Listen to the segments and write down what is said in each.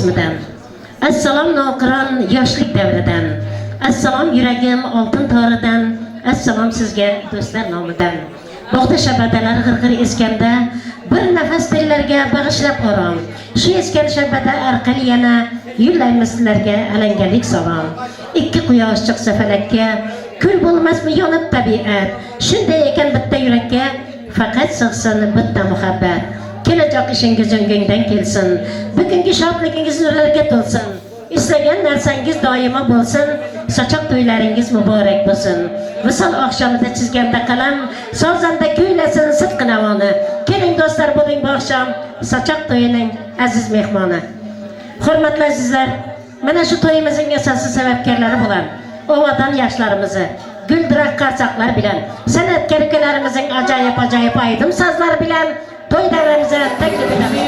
Ismidan. Assalom noqiron yoshlik davridan. Assalom yuragim oltin toridan. Assalom sizga do'stlar nomidan. Bog'da shabadalar g'ir-g'ir eskanda bir nafas dillarga bag'ishlab orom. Shu esgan shabada orqali yana yo'llaymiz sizlarga alangalik salom. Ikki quyosh chiqsa falakka, kul bo'lmasmi yonib tabiat. Shunday ekan bitta yurakka faqat sig'sin bitta muhabbat. Kelajak ishingiz o'ngingdan kelsin. Bugungi shodligingiz nurlarga to'lsin. Istagan narsangiz doimo bo'lsin. Sachoq to'ylaringiz muborak bo'lsin. Visol oqshomida chizganda qalam, sozanda kuylasin sidqi navoni. Keling do'stlar, bo'ling bu oqshom sachoq to'yining aziz mehmoni. Hurmatli azizlar, mana shu to'yimizning asosiy sababkorlari bo'lgan Ovadan yoshlarimizni guldirak qarsoqlar bilan, san'atkor ukalarimizning ajoyib ajoyib aydim sozlari bilan to'y davramizni taklif etamiz.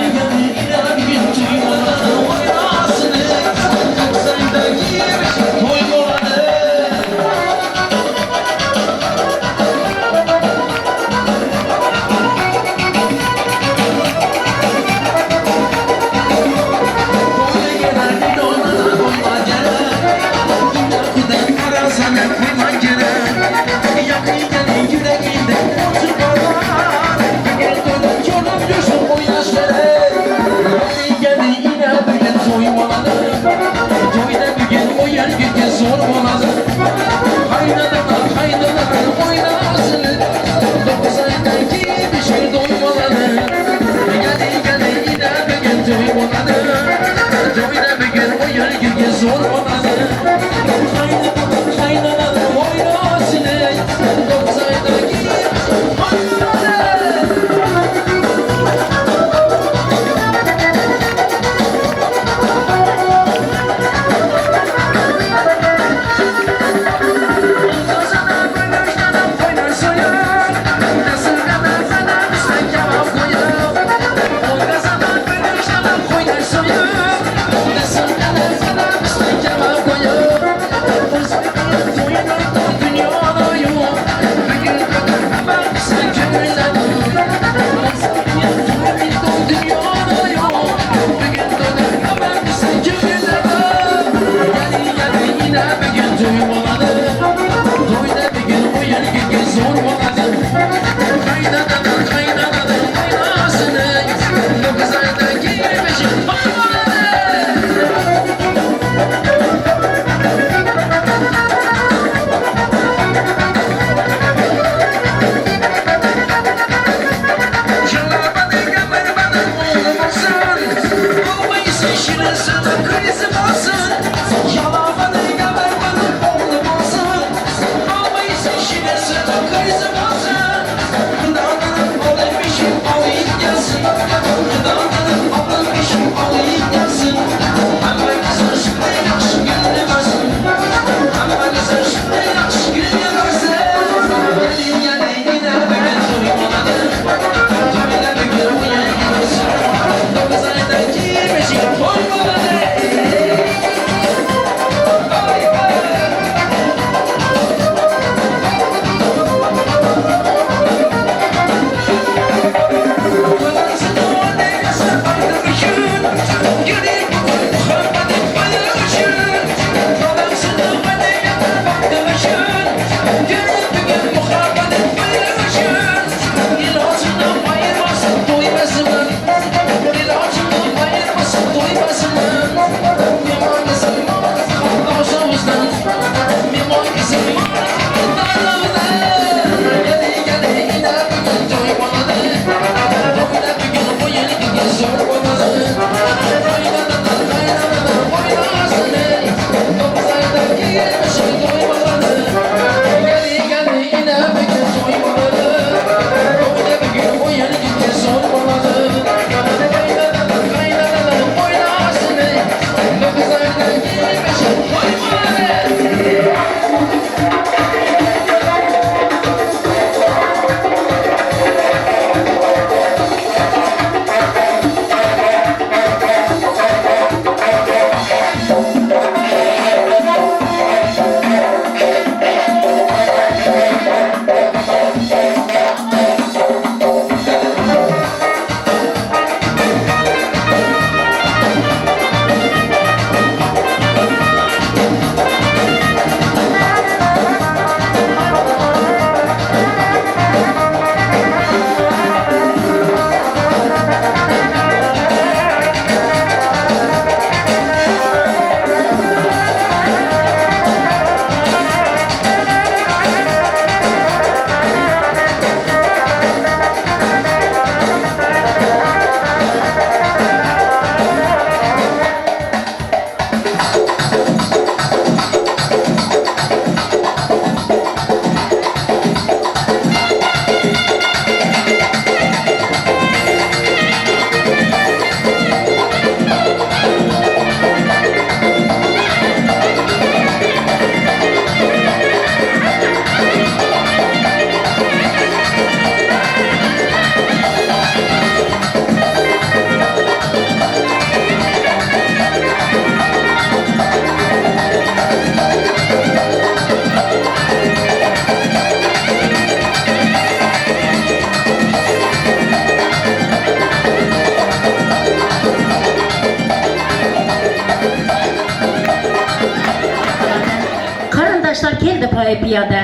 Yoshlar keldi poyi piyoda.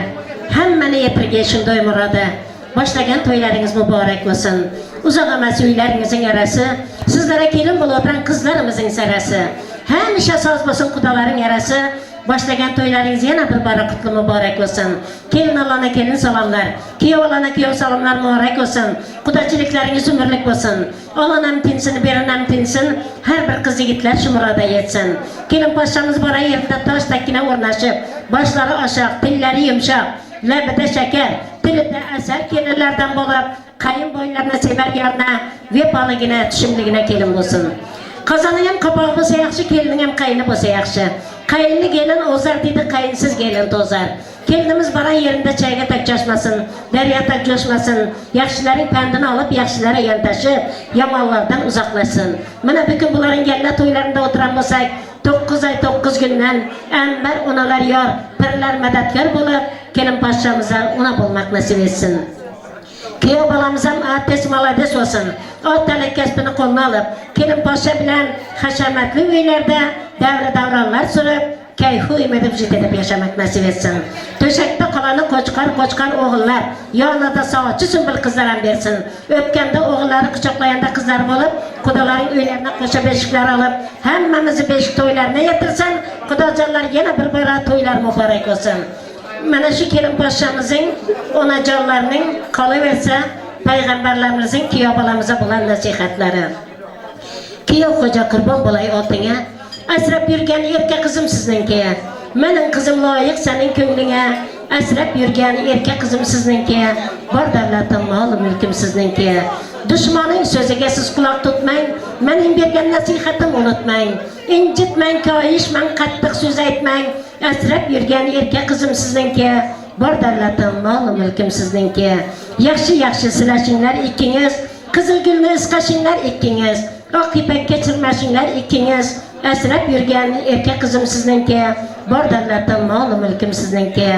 Hammani yetirgay shunday murodi. Boshlagan to'ylaringiz muborak bo'lsin. Uzoq emas uylaringizning arasi, sizlarga kelin bo'ladigan qizlarimizning sarasi. Hamisha soz bo'lsin xudolaring arasi. Boshlagan to'ylaringiz yana bir bora qutli muborak bo'lsin. Kelin olana kelin salomlar, kuyov olana kuyov salomlar muborak bo'lsin. Qudachiliklaringiz umrlik bo'lsin. Olanam tinsin, beranam tinsin. Har bir qiz yigitlar shu muroda yetsin. Kelin poshshamiz bora yerda toshdakkina o'rnashib, boshlari oshoq, tillari yumshoq, labida shakar, tilida asal kelinlardan bo'lib, qayin bo'ylarına sevar yorna, vefoligina, tushumligina kelin bo'lsin. Qozoning ham qopog'i bo'lsa yaxshi, kelinning ham qayni bo'lsa yaxshi. Qayinli kelin o'zar deydi, qayinsiz kelin to'zar. Kelinimiz boran yerinde chayga tak jo'shmasin, daryo tak jo'shmasin. Yaxshilarning pandini olib, yaxshilarga yondashib, yomonlardan uzoqlashsin. Mana bugun bularning galla to'ylarida o'tiran bo'lsak, 9 oy 9 kundan anbar onalar yor, pirlar madadkor bo'lib, kelin poshshamizga ona bo'lmoq nasib etsin. Kuyov bolamiz ham artist молодец bo'lsin. Otalik kasbini qo'lına olib, kelin poshsha bilan hashamatli uylarda davra davronlar surib, kayfu edib jit edib yashamak nasib etsin. To'shakda qolani qo'chqor qo'chqor o'g'illar, yonida soatchi sumbul qizlar ham bersin. O'pganda o'g'illari, quchoqlaganda qizlar bo'lib, xudolaring uylarına qo'sha beshiklar olib, hammamizni beshik to'ylarına yetirsin. Xudojonlar yana bir bora to'ylar muborak bo'lsin. Mana shu kelin poshshamizning onajonlarning qolaversa payg'ambarlarimizning kuyov bolamizga bo'lgan nasihatlari. Kuyov xo'ja qurbon bo'lay otingga, asrab yurgan erka qizim sizningki. Mening qizim loyiq sening ko'nglingga, asrab yurgan erka qizim sizningki. Bor davlatim, mol mulkim sizningki. Dushmaning so'ziga siz quloq tutmang, mening bergan nasihatim unutmang. Injitmang, koyishmang, qattiq so'z aytmang. Asrab yurgan erka qizim sizningki. Bor davlatim, mol mulkim sizningki. Yaxshi yaxshi silashinglar ikkingiz, qizil gulni isqashinglar ikkingiz, oq ipakka chirmashinglar ikkingiz. Asrab yurgan erka qizim sizningki. Bor davlatim, mol mulkim sizningki.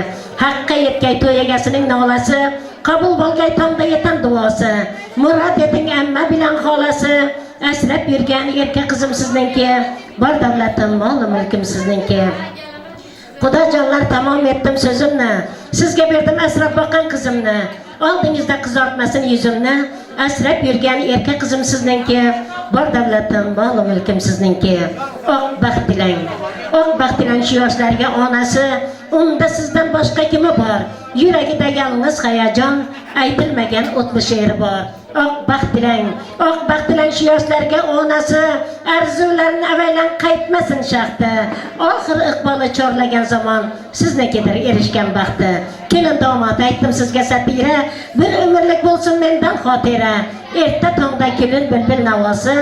Haqqa yetgay to'y egasining nolasi, qabul bo'lgay tongda yetan duosi. Murod eting amma bilan xolasi. Asrab yurgan erka qizim sizningki. Bor davlatim, mol mulkim sizningki. Xudojonlar tamom etdim so'zimni. Sizga berdim asrab boqqan qizimni. Oldingizda qizartmasin yuzimni. Asrab yurgan erka qizim sizningki. Bor davlatim, mol mulkim sizningki. Oq baxt tilang. Oq baxt tilang shu yoshlarga onasi. Unda sizdan boshqa kimi bor? Yuragida yalnız hayajon, aytilmagan o'tli she'ri bor. Oq baxt tilang. Oq baxt tilang shu yoshlarga onasi. Arzularini avaylan qaytmasin shaxti. Oxir iqboli chorlagan zamon siznikidir erishgan baxti. Kelin domod aytdim sizga satira, bir umrlik bo'lsin mendan xotira. Erta tongda kelin bulbul navosi,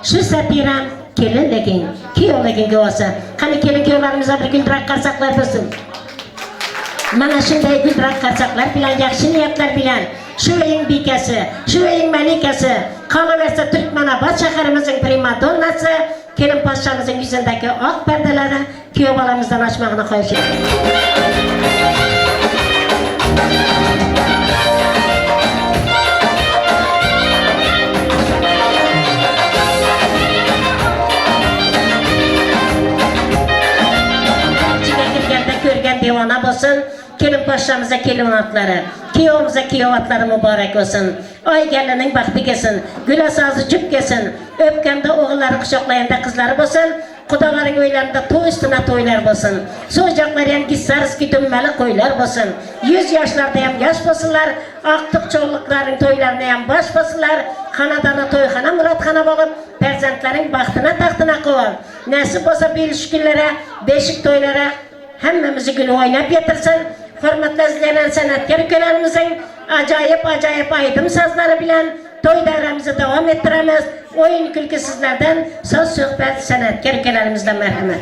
shu satiram kelinliging, kuyovliging guvosi. Qani kelin kuyovlarimizga bir guldirak qarsaqlar bo'lsin. Mana shunday guldirak qarsaqlar bilan, yaxshi niyatlar bilan shu uyning bekasi, shu uyning malikasi, qolaversa Turkmanobod shaharimizning primadonnasi, kelin poshshamizning yuzidagi oq pardalari kuyov bolamizdan ochmog'ini xohish etaman. Ichiga kirganda ko'rgan devona bo'lsin. Kelin poshshamizga kelin otlari, kuyovimizga kuyov otlari muborak bo'lsin. Oy galining baxti kelsin, gul asosi jup kelsin. O'pganda o'g'illari, quchoqlaganda qizlari bo'lsin. Xudolaring uylarida to'y ustuna to'ylar bo'lsin. So'joqlari ham gissarskiy dumbali qo'ylar bo'lsin. 100 yoshlarda ham yosh bo'lsinlar, oqtiq cho'liqlarning to'ylarini ham bosh bo'lsinlar. Xonadoni to'yxona, murodxona bo'lib, farzandlaring baxtina taxtina quvon. Nasib bo'lsa bu yil shu kunlara, beshik to'ylari hammamizni gul o'ynab yetirsin. Hurmatli azizlar, san'atkor ukalarimizning ajoyib ajoyib aytim sozlari bilan to'y davramizni davom ettiramiz. O'yin kulki sizlardan, so'z suhbat san'atkor ukalarimizdan marhamat.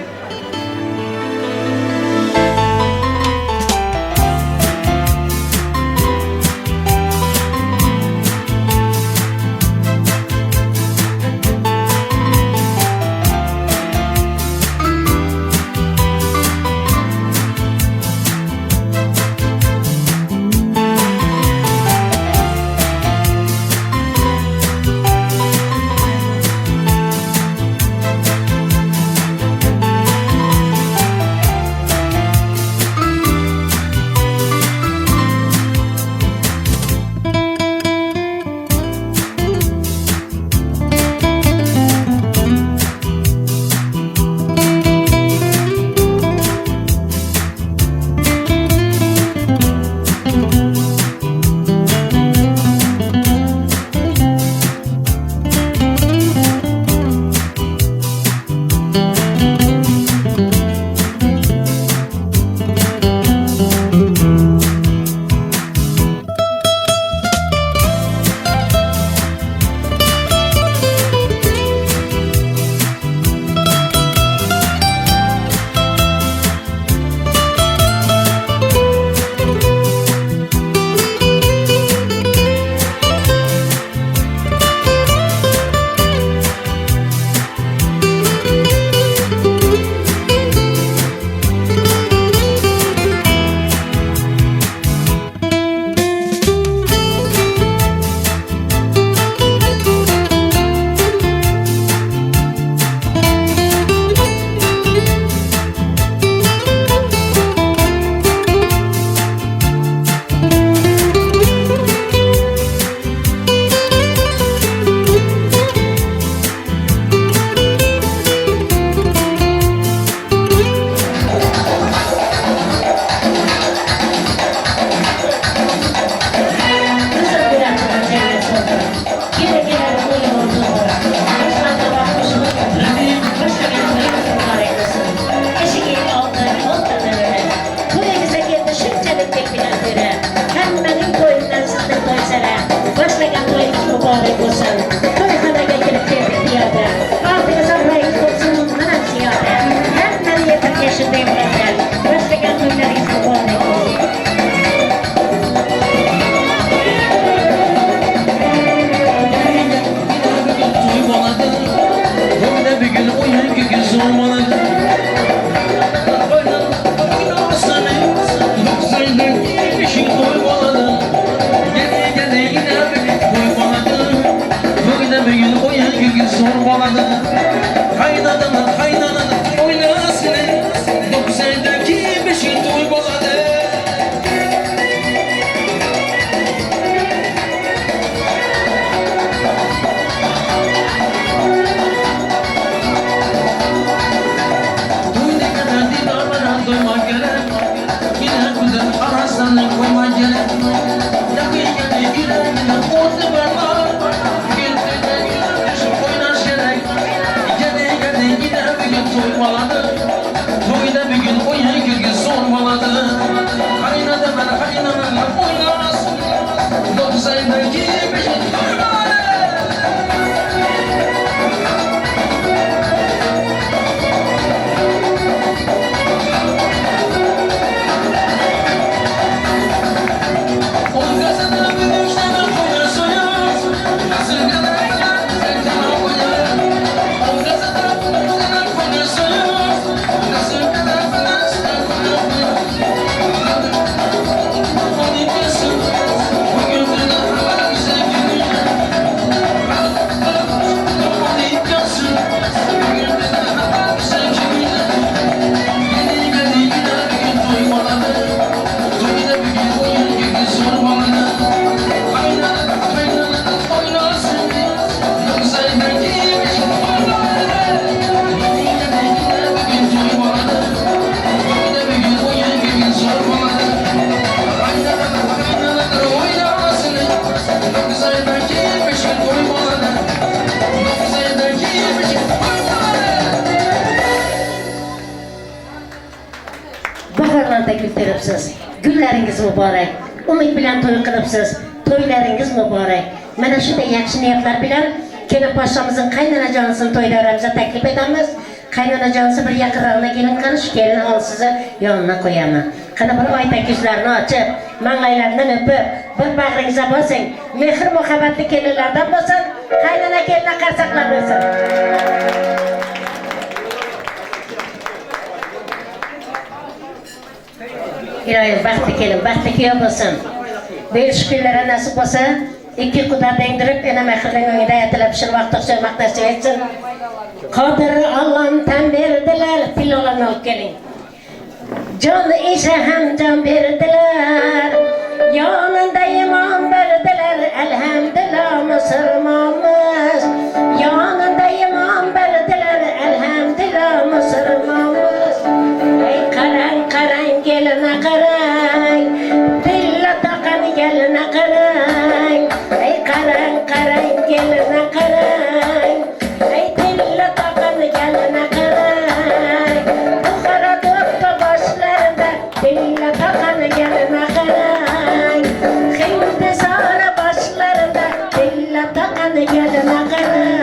shunday bo'ladi. Boshlagan to'ylaringiz muborak bo'lsin. To'yda bugun o'yin kulgi zo'r bo'ladi. To'yda bugun o'yin kulgi zo'r bo'ladi. Qaynanam qaynanam o'ynasin, 9 aydagi beshik to'y bo'ladi. To'y deganda didor bilan to'ymoq kerak. Yine güzel arasını koymak gerek. Yakın yüreğine o'ti barlar. Bugün to'yda yürüyüş o'ynash kerak. Gele gele yine bugün to'y bo'ladi. To'yda bugun o'yin kulgi zo'r bo'ladi. Qaynanaman qaynanam o'ynasin. 9 aydagi beshik to'y bo'ladi. Olgasını gülüşlerini koyar soyar. Kasırgalar zevkine koyar. Olgasını gülüşlerini koyar soyar. Kasırgalar zevkine koyar. Onu kesin. Bugün de güzel günler. Onu kesin. Bugün de güzel günler. Geli geli yine bir gün toy boladı. Toyda bir gün oyun gibi zor boladı. Kaynana kaynana oynasın. 9 aydaki beşik toy boladı. Geli geli yine bir gün toy boladı. Toyda bir gün oyun gibi zor boladı. Kaynana kaynana oynasın. 9 aydaki beşik toy boladı. 9 aydaki beşik toy boladı. Bahorlarda gul teribsiz. Gullaringiz muborak. Umid bilan to'y qilibsiz. To'ylaringiz muborak. Mana shunday yaxshi niyatlar bilan kelin poshshamizning qaynanajonisini to'y davramizga taklif etamiz. Qaynanajonisi bir yaqinroqna kelin, qani shu kelin olsizni yonina qo'yaman. Qani bir oytak yuzlarini ochib, manglaylaridan o'pib, bir bag'ringizga bosing. Mehr muhabbatli kelinlardan bo'lsin, qaynona kelinlar qarsaqlar bo'lsin. Iloyim baxtli kelin, baxtli kuyov bo'lsin. Bu yil shu kunlara nasib bo'lsa, ikki quda tengdirib, ena mehrning o'ngida aytilib, shirvaq to'qsa maqtash etsin. Qodir Allohim tan berdilar, tillolarni olib keling. Jon isha ham jon berdilar, yonida imon berdilar, alhamdulillah musulmonmiz. Yonida imon berdilar, alhamdulillah musulmonmiz. Ey qarang, qarang, kelina qarang, tilla taqan kelina qarang. Ey qarang, qarang, kelina qarang, ey tilla taqan kelina qarang. Buxoro do'ppi boshlarida tilla taqan kelina qarang. Hindiston boshlarida tilla taqan kelina qarang.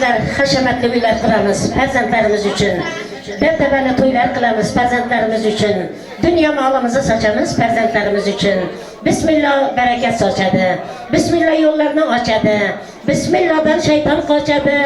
Azizlar, hashamatli uylar quramiz farzandlarimiz uchun. Dabdabali to'ylar qilamiz farzandlarimiz uchun. Dunyo molimizni sochamiz farzandlarimiz uchun. Bismillah barakat sochadi. Bismillah yo'llarni ochadi. Bismillahdan shayton qochadi.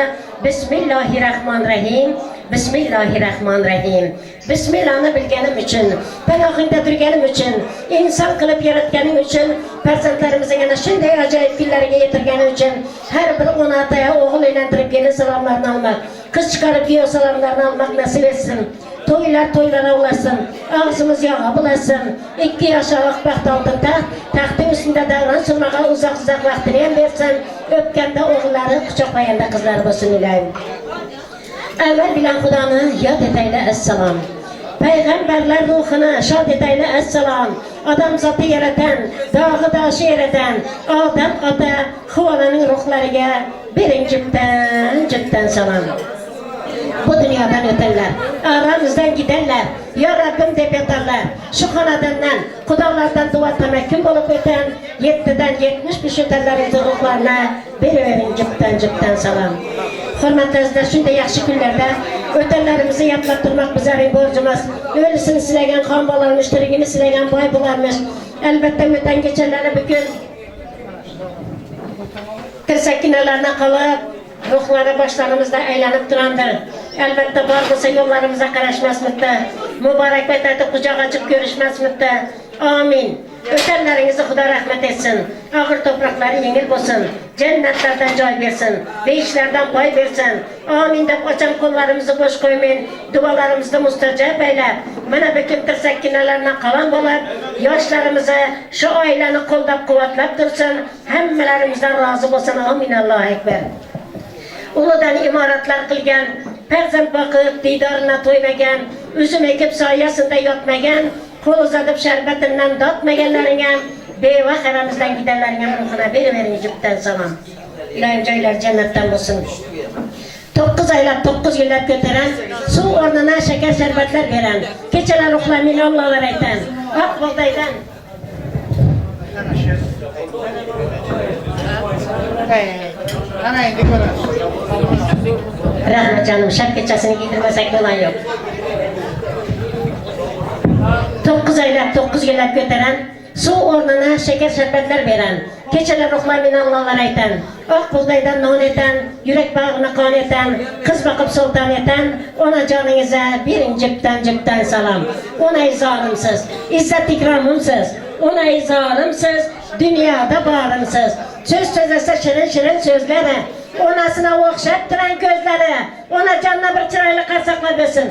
Bismillahirrahmanirrahim. Bismillahirrahmanirrahim. Bismillahni bilganim uchun, panohingda turganim uchun, inson qilib yaratganing uchun, farzandlarimizning ana shunday ajoyib kunlariga yetirgani uchun har bir ona otaya o'g'il uylantirib kelin salomlarni olmoq, qiz chiqarib kuyov salomlarni olmoq nasib etsin. To'ylar to'ylara ulasin, og'zimiz yog'a bulasin. 2 yoshaloq baxt oltin taxt, taxting ustida davron surmaga uzoq uzoq vaqtini ham bersin. O'pganda o'g'illari, quchoqlaganda qizlari bo'lsin ilohim. Avval bilan Xudoni yod etayli assalom. Payg'ambarlar ruhini shod etayli assalom. Odamzodni yaratan, dog'i doshi yaratan Odam ota Huvolaning ruhlariga bering jipdan jipdan salom. Bu dunyodan o'tanlar, aramizdan gidenler, ya Rabbim deb yotarlar. Shu xonadondan, xudolardan duo tamakkun bo'lib o'tan 7dan 75 o'tanlarning ruhlarına beravering jipdan jipdan salom. Hurmatli azizlar, shunday yaxshi kunlarda o'tanlarimizni yodlab turmoq bizlarning borjimiz. O'lisini silagan xon bo'larmish, tirigini silagan boy bo'larmish. Albatta o'tan kechalari bugun tirsakkinalarni qilib, ruhlari boshlarimizda aylanib turandir. Albatta bor bo'lsa yo'llarimizga qarashmasmidi, muborakbod aytib quchoq ochib ko'rishmasmidi. Amin. O'tanlaringizni Xudo rahmat etsin. Og'ir to'proqlari yengil bo'lsin. Jannatlardan joy bersin. Beyishlardan poy bersin. Amin deb ocham qo'llarimizni bo'sh qo'ymang. Duolarimizni mustajab aylab, mana butun tirsakkinalarni qalam bo'lib, yoshlarimizni shu oilani qo'llab-quvvatlab tursin. Hammalarimizdan rozi bo'lsin. Amin. Allohu akbar. Uludan imoratlar qilgan, farzand boqib diydorina to'ymagan, uzum ekib soyasida yotmagan, qo'l uzatib sharbatidan dotmaganlaring ham beva haramizdan gidanlaring ham ruhina beravering jipdan salom. Ilohim joylari jannatdan bo'lsin. 9 oylab 9 yillab ko'taran, suv o'rnina shakar sharbatlar beran, kechalar uxlamay Allohlar aytan, oq bug'doydan Ana endi ko'ramiz. Rahmat canım, şapkachasini kiydirmasak bo'lgan yo'q. 9 oylab 9 yillab ko'taran, suv o'rnina shakar sharbatlar beran, kechalar uxlamay Allohlar aytan, oq bug'doydan non etan, yurak bag'rini qon etan, qiz boqib sulton etan, onajoningizga bering jipdan jipdan salom. Onay zolimsiz, izzat ikromimsiz, onay zolimsiz, dunyoda borimsiz. So'z so'zlasa shirin shirin so'zlari, onasına o'xshab turan ko'zlari, onajonga bir chiroyli qarsoqlar bersin.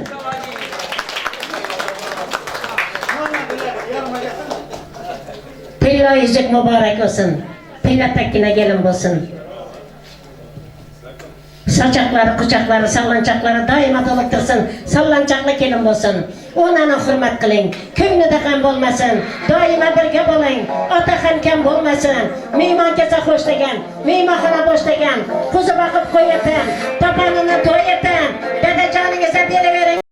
Tilla yüzük mübarek olsun. Tilla takkina gelin bo'lsin. Saçakları, quchoqlari, sallanchoqlari doimo to'lib tursin. Sallanchoqli kelin bo'lsin. Onani hurmat qiling. Ko'nglida g'am bo'lmasin. Doimo birga bo'ling. Ota ham kam bo'lmasin. Mehmon kelsa xo'sh degan, mehmonxona bo'sh degan, qo'zi boqib qo'yatan, toponini to'yatan, dadajoningizga beravering.